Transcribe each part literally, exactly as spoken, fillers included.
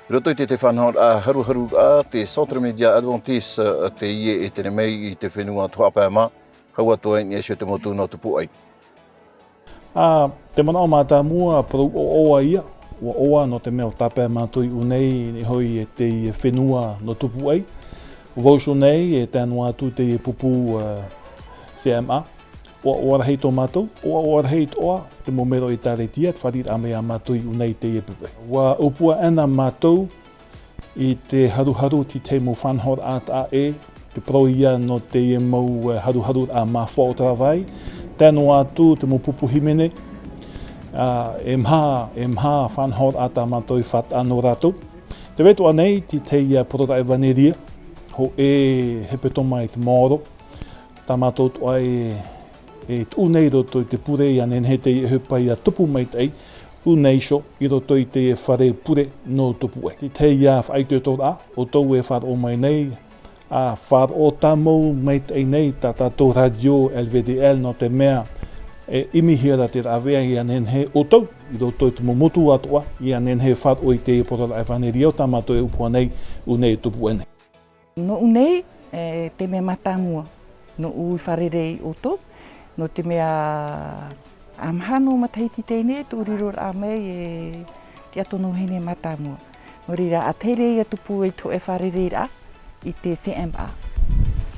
I roto i te, te faʻanahoraʻa haruharuraʻa, te Centre Média Adventiste, teie e tere mai i te fenua Tuhaʻa Pae mā, hau atu ai i niʻa iho i te motu nō Tupuaʻi. Ā, te manaʻo mātāmua, parau ʻoaʻoa ïa, ʻoaʻoa nō te mea ʻo Tuhaʻa Pae mātou i ʻū nei, i niʻa iho i teie fenua nō Tupuaʻi. Vau iho nei, e tae noa atu teie pupu, ā, C M A. ʻOaʻoa rahi tō mātou, ʻoaʻoa rahi atoʻa te mau mero ʻĒtārētia, te fāriʻiraʻa mai iā mātou i ʻū nei i teie pupu. ʻUa ʻōpua ʻana mātou i te haruharu i te mau faʻanahoraʻa taʻa ʻē, te parau ïa nō teie mau, ā, haruharuraʻa māfua o Taravai, tae noa atu te mau pupu hīmene, ā, e maha, e maha faʻanahoraʻa tā mātou i faʻataʻa nō rātou. Tē vai atoʻa nei te tahi, ā, poroʻraʻa ʻevaneria, hōʻē hepetoma i te maoro, tā mātou atoʻa e, e tuʻu nei i roto i te pure ʻia nehenehe teie ʻohipa ʻia tupu maitaʻi, ʻū nei iho i roto i te fare pure nō Tupuaʻi. Te tahi, ā, faʻaitoitoraʻa, ʻoutou e faʻaroʻo mai nei, ā, faʻaroʻo tāmau maitaʻi nei tā tātou rātio L V D L nō te mea, e ʻimihia ra te rāveʻa ʻia nehenehe ʻoutou, i roto i te mau motu atoʻa, ʻia nehenehe e faʻaroʻo i te poroʻraʻa ʻevaneria tā mātou e ʻōpua nei, ʻū nei e Tupuaʻi nei. Nō ʻū nei, e, te mea mātāmua, nō ʻū i fārerei ʻoutou, nō te mea, ʻa maha nō matahiti teie nei, tō riroraʻa mai e te ʻato nō vahine mātāmua. Nō reira, ʻa tahi ra ïa tupu i te hōʻē fārereiraʻa i te C M A.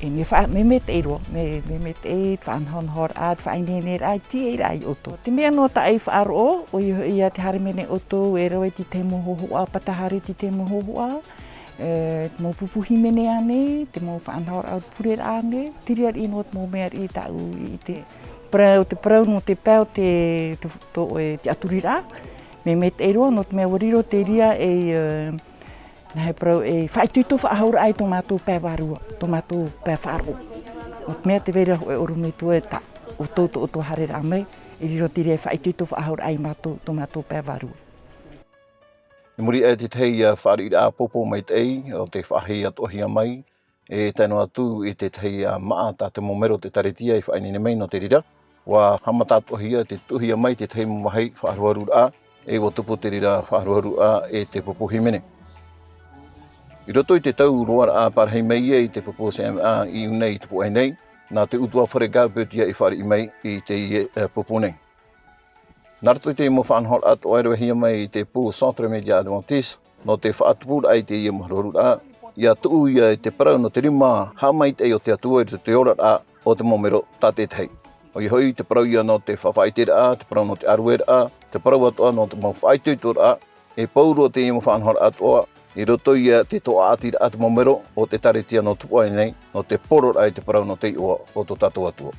E mea fa-, mea maitaʻi roa, mea, mea maitaʻi te faʻanahonahoraʻa, te faʻaineineraʻa, te tīaʻiraʻa ia ʻoutou. Te mea nō tāʻu i faʻaroʻo, ʻoia hoʻi ïa te haere mai nei ʻoutou, e rave i te tahi mau hōhoʻa, pata haere i te tahi mau hōhoʻa, e, te mau pupu hīmene ānei, te mau faʻanahoraʻa o te pureraʻa ānei, te reira ïa nō te mau mea riʻi tāʻu i ʻite. Parau, te parau nō te pae o te, te, tō, e, te ʻaturiraʻa, mea maitaʻi roa, nō te mea ʻua riro te reira ei, e, nā hea parau, ei faʻaitoito faʻahouraʻa i tō mātou pae vārua, tō mātou pae faʻaroʻo. Nō te mea tē vai ra hōʻē ʻorometua e tā, ʻoutou, tō ʻoutou haereraʻa mai, e riro te reira ei faʻaitoito faʻahouraʻa ia mātou, tō mātou pae vārua. I muri aʻe i te tahi, ā, fāriʻiraʻa ʻāpōpō maitaʻi, ʻo tē faʻaʻite atoʻahia mai, e tae noa atu i te tahi, ā, māʻa tā te mau mero o te ʻĒtārētia i faʻaineine mai nō te reira. ʻUa haʻamata atoʻahia te tuʻuhia mai te tahi mau vāhi faʻaharuharuraʻa, e ʻua tupu te reira faʻaharuharuraʻa e te pupu hīmene. I roto i te tau roaraʻa parahi mai ai te pupu C M A i ʻū nei i Tupuaʻi nei, nā te ʻutuāfare Garbutt ïa i fāriʻi mai i teie, ā, pupu nei. Nā roto i te mau faʻanahoraʻa atoʻa e ravehia mai i te pū Centre Média Adventiste, nō te faʻatupuraʻa i teie mau haruharuraʻa, ʻia tuʻu ïa i te parau nō te rima haʻamaitaʻi o te Atua i roto i te oraraʻa o te mau mero tātaʻitahi. ʻOia hoʻi te parau ïa nō te faʻaʻiteraʻa, te parau nō te ʻārueraʻa, te parau atoʻa nō te mau faʻaitoitoraʻa, e pauroa teie mau faʻanahoraʻa atoʻa, i roto ïa i te tōʻatiraʻa a te mau mero o te ʻĒtārētia nō Tupuaʻi nei, nō te poroʻraʻa i te parau nō te iʻoa o tō tātou Atua.